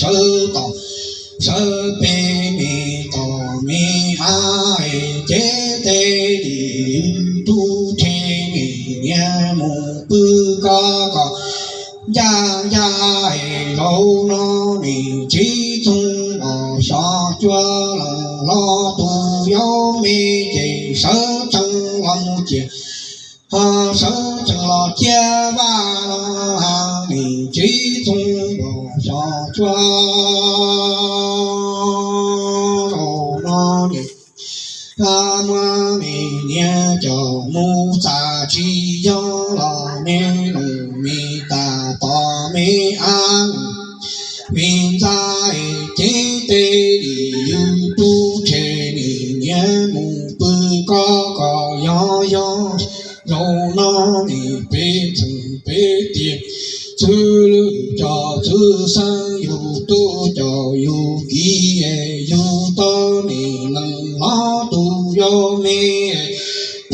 sawv tom sawv pem me tom me av, ces tej li yus tub rhe nim niam mus pw koj kom ncaj ncaj. Zaum no nim Txiv Txooj Npaum xyov cua los hlob tus yau me ces sawv tsees los mus ciam, ho sawv tsees los cia vaj no. Nim Txiv Txooj Npaum xyov cua zaum no nim muab me niam coj mus txam tsis yog los me loos me tas tom me av me ntxa, ces tej li yus tub rhe nim niam mus pw koj kom yog yog. Zaum no nim peb txheej peb tiam, txwv lwm cov txwv xeeb yus tub cov yus kiv, yus tau nim lees hlob tus yau me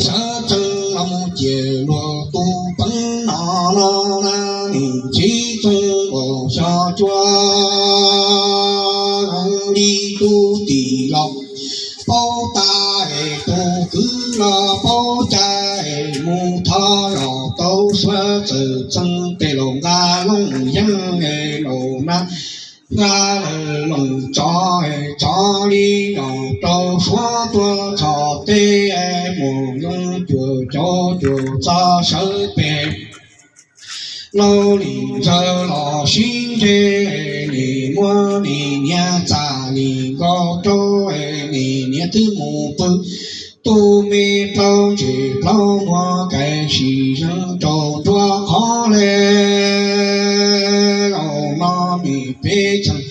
sawv tsees los mus ciam luag tus peev no no na. Nim Txiv Txooj Npaum xyov cua zoo li tub tim los paub tas, tus kwv los paub cai, mus thov los tau suav txawm txeeg tej laus nqa looj yeeb, laus nab nqa lawm loos tsov, tsov li los rau suav tuaj txhom teb, mus zoo cuam cov cuam txog sawv pem. Laus lim ntsawg los sib ntseb, nim muab nim niam txam lim nkaus rau, nim niam twb mus pw tus me plaub ntsej plaub muag, kav sim zeeg rau nruab qhov le. Zaum no nim peb txheej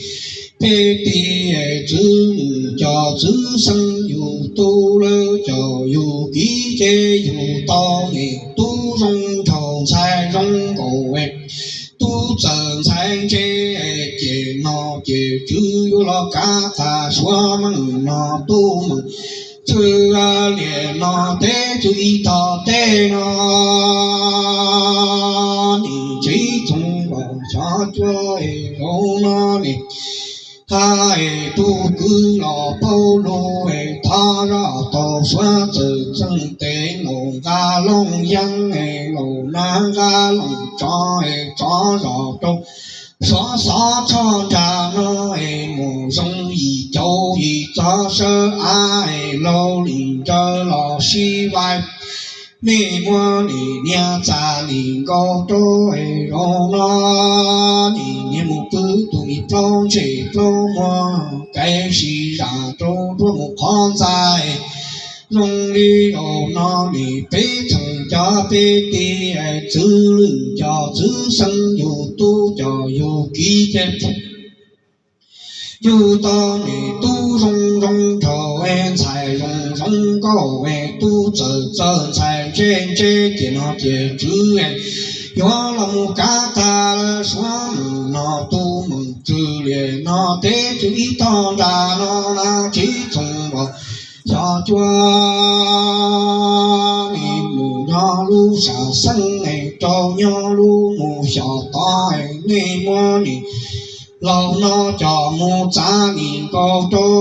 peb tiam, txwv lwm cov txwv xeeb yus tub lawv cov yus kiv, ces yus tau nim tub zoo nraug ntxhais zoo nkaus, tub txawm ntxhais ntse. Ces no ces tswv yuav los kav tas suav meej no tub meej txwv liam no teb tswv ib tog teb no. Nim Txiv Txooj Npaum xyov cua zaum no nim hais tub kwv los paub lus, thov zoj tau suav txawm txeeg tej laus nqa looj yeeb, laus nab nqa looj tsov, tsov zos rau suav xov tshoj nra no, mus zoo yim caum yim txog sawv av, laus lim ntsawg los sib vais. Nej muab nim niam txam lim nkaus rau, zaum no nim niam mus pw tus me plaub ntsej plaub muag, kav sim zam rau nruab mus qhov ntxa. Zoo li zaum no nim peb txheej cov peb tiam, txwv lwm cov txwv xeeb yus tub cov yus kiv, ces yus tau nim tub zoo zoo nraug, ntxhais zoo zoo nkauj, tub txawm txawj ntxhais ntse ntse. Ces no ces tswv yuav los mus kav tas lawm suav meej no tub meej tswv liam no teb tswv ib tog nra no na. Txiv Txooj Npaum xyov cua nim mus nyob lub sam xeeb, rau nyob lub mus xyov tod, nej muab nim laus no coj mus txam nim nkaus rau,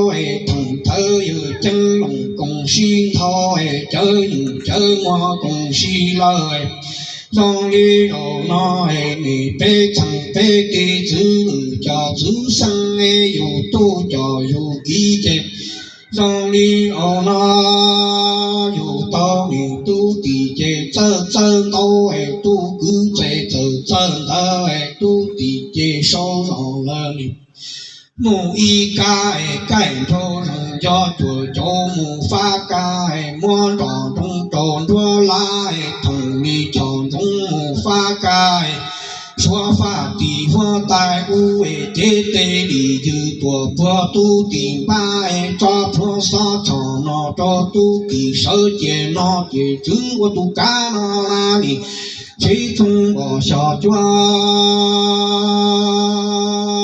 theem thawv yawg ceeb loos koom sib nthau, cawv yeej cawv muag koom sib lawm. Zoo li zaum no nim peb txheej peb tij, txwv lwm cov txwv xeeb, yus tub cov yus kiv, ces zoo li zaum no yus tau nim tub tim ces txawj txawj ntau, tub kwv txawj txawj ntawd, tub tim ces sau zog lawm nim mus ib kab, kaij nrau zoo nco cuam cov mus fab kab, muab nroj nroo rau nruab lab, thoom li choj ntsoov mus fab kab, suav faj tim huab tais ub, cev tej lim ywg tuam puag tub tim npab, tso plhuav xob tshos no rau tub tim sawv. Ces no ces tswv ua tus kav no na nim Txiv Txooj Npaum xyov cua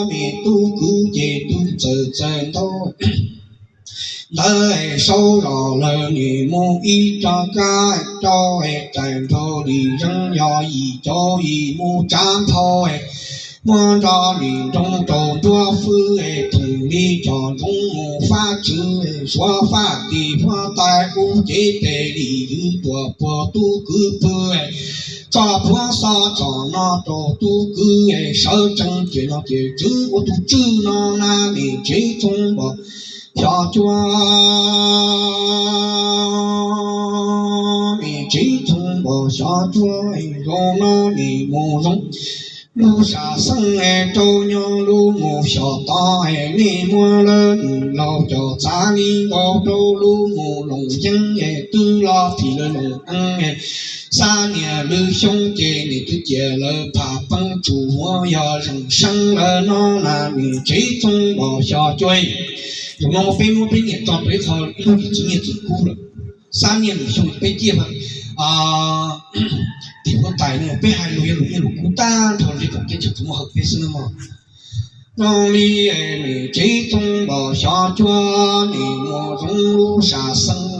me tub kwv ces tub txawj txawj ntau ntawd, sau zog lawm nim mus ib co kab rau, rais nrau li zeeb yog yim caum yim mus tsav nphau, Muab nroj nim nroo rau nruab fwb es thoom li cov ntsoov mus fab tswv, suav faj tis huab tais ub cev tes lim ywv tuam puag tub kwv pw, tso plhuav xob txom no rau tub kwv sawv tsees ces no ces tswv ua tus tswj no na nim tsev txoov npos xyov cuab, nim tsev txoov npos xyov cuab, zoo no nim mus zoo lub sam xeeb rau nyob lub mus xyom tod, nej muab lawv laus cov txav li nkaus rau lub mus loos yeeb, twb los phim lawv loos eeb, xab niam lwm xyoo ces nim twb cia lawv pham peeb tsuj huab yog zeem seeb lawm no na nim tsev txoov npos xyov cuab. Zaum no peb muab peb niam tso rau ib qho ib lub yim txiv nyiaj txiv kub lawm. Xab niaj lwm xyoo peb ciaj tim huab tais no peb hais lus yog lus nyiaj lus kub tag nrho li kom kev tshaj txhob muaj hawm peb xwb no mog. Zoo li nim tsev txoov npos xyov cuab, nim mus zoo lub sam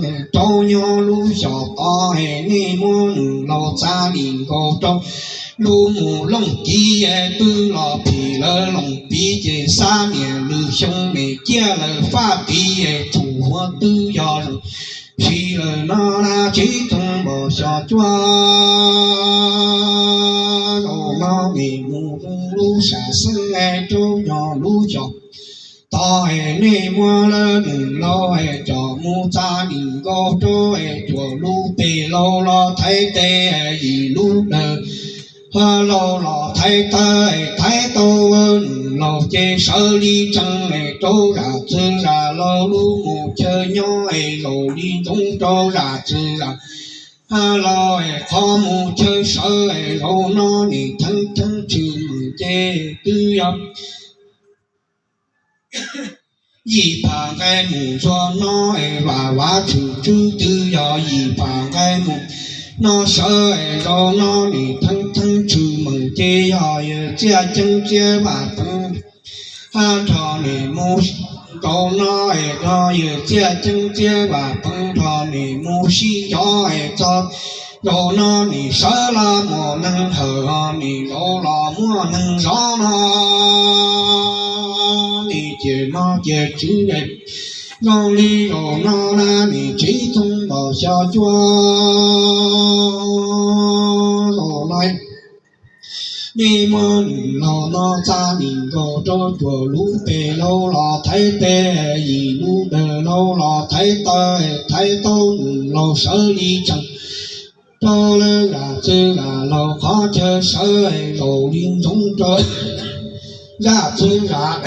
xeeb rau nyob lub xyom tod, nej muab nws laus txav lim nkaus rau lub mus looj kiv, twb los phim lawv loos piv ces xab niam lwm xyoo nim ciaj lawv faj tis tsuj huab twb yog zeem siv lawm no na tsev txoov npos xyov cuab. Zaum no nim mus zoo lub sam xeeb rau nyob lub xyom tod, nej muab lawv nws laus coj mus txav lim nkaus rau cuaj lub pem laus los thaiv tes, yim lub dawm laus los thaiv taw, thaiv tau nws laus ces sawv li tsees rau zam txwv zam laus lub mus chaw nyob, zaum li ntxoov rau zam txwv zam laus qhov mus chaw sawv, zaum no nim theeb theeb tshwm meem ces twb yog yim pham nqaij mus ntxuag no, vam vav tshwm tswb twb yog yim pham nqaij mus no sawv, zaum no nim theeb theeb tshwm meem ces yog yawg txiaj ceeb txiaj vam peev hab nrho nim mus, zaum no es yog yawg txiaj ceeb txiaj vam peev nrho nim mus sib nco es txog zaum no nim sawv los muaj neeg hawm, nim zaum los muaj neeg zov no nim ces mog ces tswv zoo li zaum no na nim tsev txoov npos xyov cuab. Zaum no nej muab nws laus no txav lim nkaus rau cuaj lub pem laus los thaiv tes, yim lub dawm laus los thaiv taw, thaiv tau nws laus sawv li tsees rau lawv zam txwv zam laus qhov chaw sawv, zaum li ntxoov rau zam txwv zam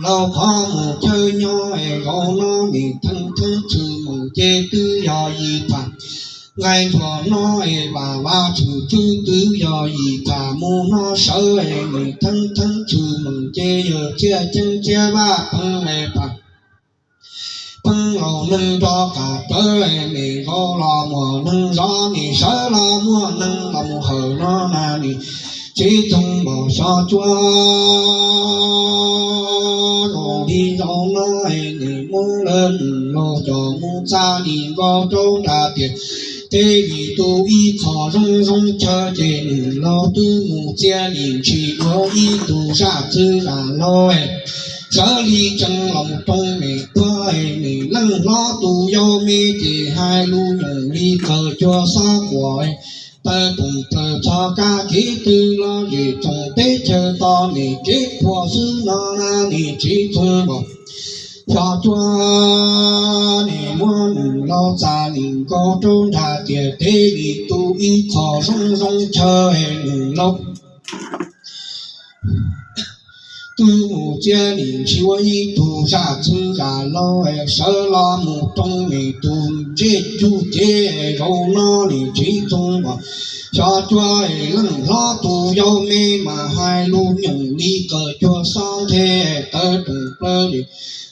laus qhov mus chaw nyob, zaum no nim theeb theeb tshwm meem ces twb yog yim pham nqaij ntxuag no, vam vav tshwm tswb twb yog yim pham mus no sawv, nim theeb theeb tshwm meem ces yawg txiaj ceeb txiaj vam peev pham peeb laus neeg nrog qab rawv, nim zaum los muaj neeg zov, nim sawv los muaj neeg los mus hawm no na nim tsev txoov npos xyov cuab. Zaum li zaum no nim muab lawv nws laus coj mus txav lim nkaus rau nram tiaj teb, nim tu ib qho zoo zoo chaw ces nws laus twb mus txiav lim ntshis ua ib tug zaj txwv zaj laus sawv li tsees los mus rau nim tuag, nim leej hlob tus yau me ces hais lus nyoos li qawg cuag xob quas, taw toom plaws txog kab kev twg los zem txoov teb chaws tos nim kev qhuas xwb no na nim tsev txoov npos xyov cuab. Nim muab nws laus txav lim nkaus rau nram tiaj teb, nim tu ib qho zoo zoo chaw nws laus twb mus txiav lim ntshis ua ib tug zaj txwv zaj laus sawv los mus rau nim tus ntsej cug cev, zaum no nim tsev txoov npos xyov cuab. Leej hlob tus yau me mas hais lus nyoos li qawg cuag xob nthe, taw toom plaws zem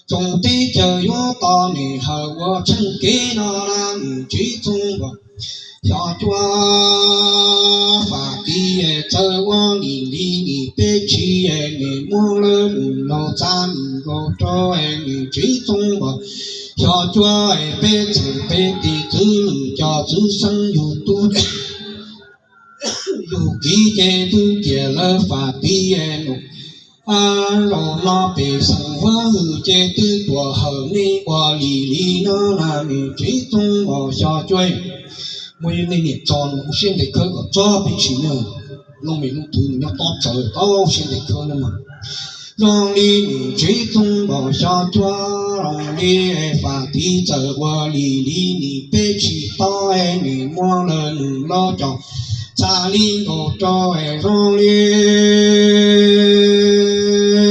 txoov teb chaws yuav tos nim hawm ua tsheej kev no na nim tsev txoov npos xyov cuab. Fam tis txawm ua nim li nim peb tshis, nim muab lawv nws laus txav lim nkaus rau nim tsev txoov npos xyov cuab. Peb txheej peb tis txwv lwm cov txwv xeeb yug tub yug kiv ces twb tiam lawv fam tiv num. Zaum no pej xeem huab hwm ces twb tuam hawm nej ua li li no na, nws tsev txoov npos xyov cuab. Muaj nej niam tso siab ntev khawb kom txog peb tsis muaj loo mem loo twg nyob tob tsawv tau siab ntev khawb no mas. Zoo li nws tsev txoov npos xyov cuab, zoo li fam tiv txawm ua li li nws peb tsis tob, nws muab lawv nws laub cov txha li nkaus rau zoo li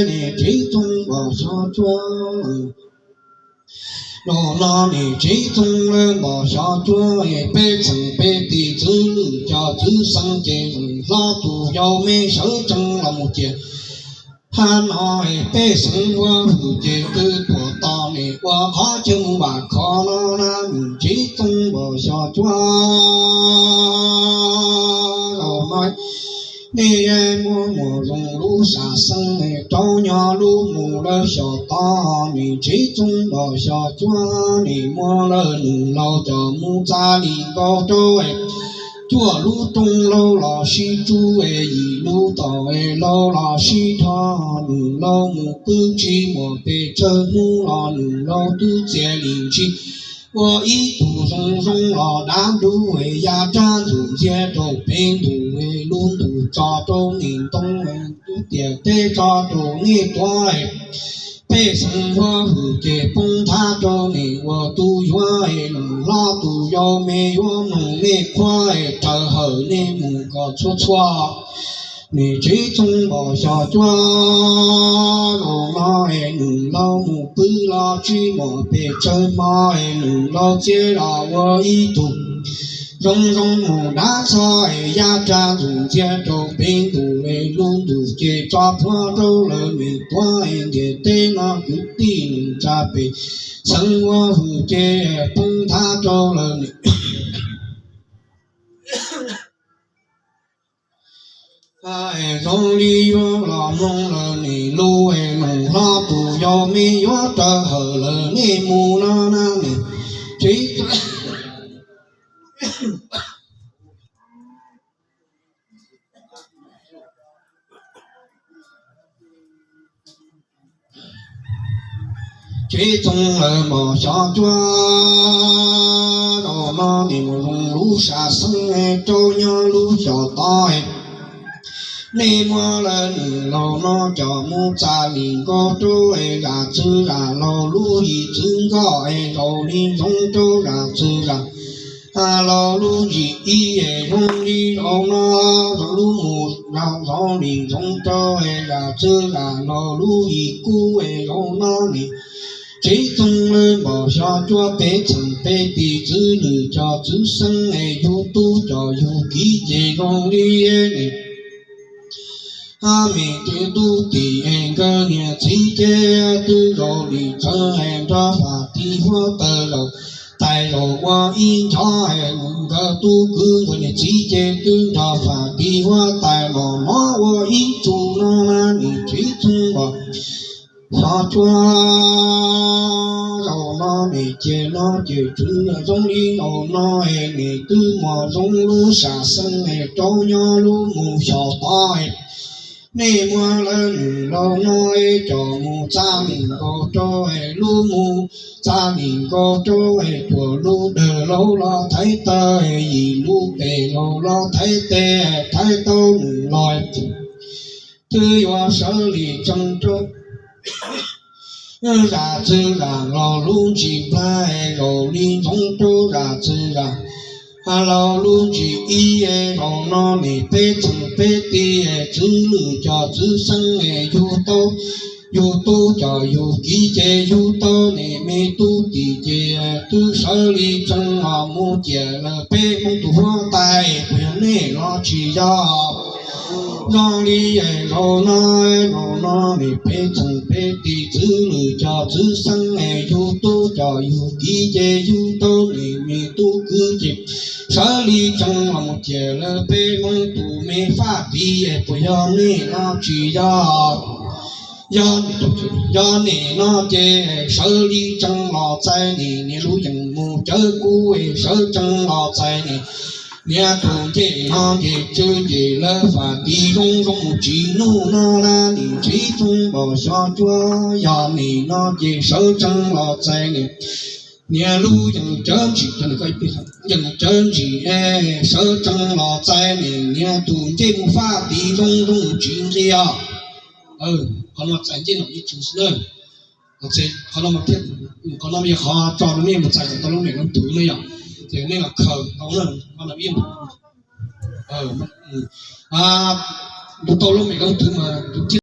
nws tsev txoov npos xyov cuab. Zaum no nws tsev txoov lawv npos xyov cuab, peb txheem peb tis txwv lwm cov txwv xeeb ces hlob tus yau me sawv tsees los mus cia. Hab no pej xeem huab hwm ces twb tuam tos nws ua qhov chaw mus vam khov no na, nws tsev txoov npos xyov cuab. Zaum no nej muab mus zoo lub sam xeeb rau nyob lub mus lawv xyov tod, nws tsev txoov npos xyov cuab, nws muab lawv nws laub cov mus txha li nkaus rau cuaj lub rooj laub los sib tsub, yim lub tom laub los sib dhos, nws laub mus pw tsis muaj pes tsawg hnub los nws laub twb txia li ntsig. Ua ib tug zoo zoo los dav dub, ya rab ntxuj ntxiag rau peb ntus, lub ntus tso rau nws ntoo, lub tiam teb tso rau nej tuav. Pej xeem huab hwm ces poob thab rau nws ua tub yuav, nws hlob tus yau me yuav mloog nej qhuab, raws hawm nej mus kom txhua txhua. Nws tsev txoov npos xyov cuab, zaum no nws laub mus pw los tsis muaj pes tsawg hmo, nws laub txia los ua ib tug zoo zoo mus dav txhoj, ya rab ntxuj ntxiag rau peb ntus, lub ntus ces tso plhuav rau lawv nws tuav, ntiaj teb no kwv tij nws tsa pej xeem huab hwm ces poob thab rau lawv nws. Zoo li yuav los mloog lawv nws lub, nws hlob tus yau me yuav raws hawm lawv nej mus no na, nws tsev tsev txoov lawv npos xyov cuab, zaum no nws mus zoo lub sam xeeb rau nyob lub xyov tod. Nej muab lawv nws laub no coj mus txha li nkaus rau zam txwv zam laug lub yim txwv nkoj, zaum li ntsoov rau zam txwv zam laug lub yim ib, zoo li zaum no, zoo lub mus zoo li ntsoov rau zam txwv zam laug lub yim kub, zaum no nws tsev txoov lawv npos xyov cuab, peb txheem peb tis txwv lwm cov txwv xeeb, yug tub coj yug kiv ces zoo li nws hab me tub tim nkawd niam txiv ces twb zoo li txawv, nrog fam tis huab tais zaum, tais zaum ua ib nchov, nkawd tub kwv nkawd niam txiv ces twb nrog fam tis huab tais mos mos ua ib tug no na, nws tsev txoov npos xyov cuab, zaum no nws ces no ces txwv zoo li zaum no, nws twb muaj zoo lub sam xeeb rau nyob lub mus xyov tod. Nej muab lawv nws laub no coj mus txha li nkaus rau lub mus, txha li nkaus rau cuaj lub dawg laug los thaiv taw, yim lub pem laug los thaiv tes, thaiv tau nws los twb yuav sawv li tsees rau zam txwv zam laug lub ntsis nplhaib, zaum li ntsoov rau zam txwv zam laug lub ntsis ib, zaum no nws peb txheem peb tis txwv lwm cov txwv xeeb, yug tau yug tub coj yug kiv ces yug tau nws me tub tim ces twb sawv li tsees los mus ciam lawm peb Hmoob tus huab tais, puas yog nej los tsis yog? Zoo li zaum no, zaum no nws peb txheem peb tis txwv lwm cov txwv xeeb, yug tub coj yug kiv ces yug tau nws me tub kwv ces sawv li tsees los mus ciam lawm peb Hmoob tus me faj tis, puas yog nej los tsis yog? Yog, yog nws no ces sawv li tsees los txais nws niam lub yees mus cawv kub, sawv tsees los txais nws Niag tus ncej no ces tsw ces lawv fam tiv zoo zoo mus tsis nuj no na, nim ntsib tub npom xyov cuab, yog nim no ces sawv tsees los txais nim. Niag lub yees cawv ntsis, yees cawv ntsis, sawv tsees los txais nim, niag tus ncej mus fam tiv zoo zoo mus tsis nqia. Qhov no txais ncej nom ib tsu xwb na. Qhov no thiab, qhov no yog qhov tso rau nej mus txais kom tau lub mem lub twg na yom. Ces nej los khaws tau na, qhov no ib mus tus tau lub mem lub twg mas tus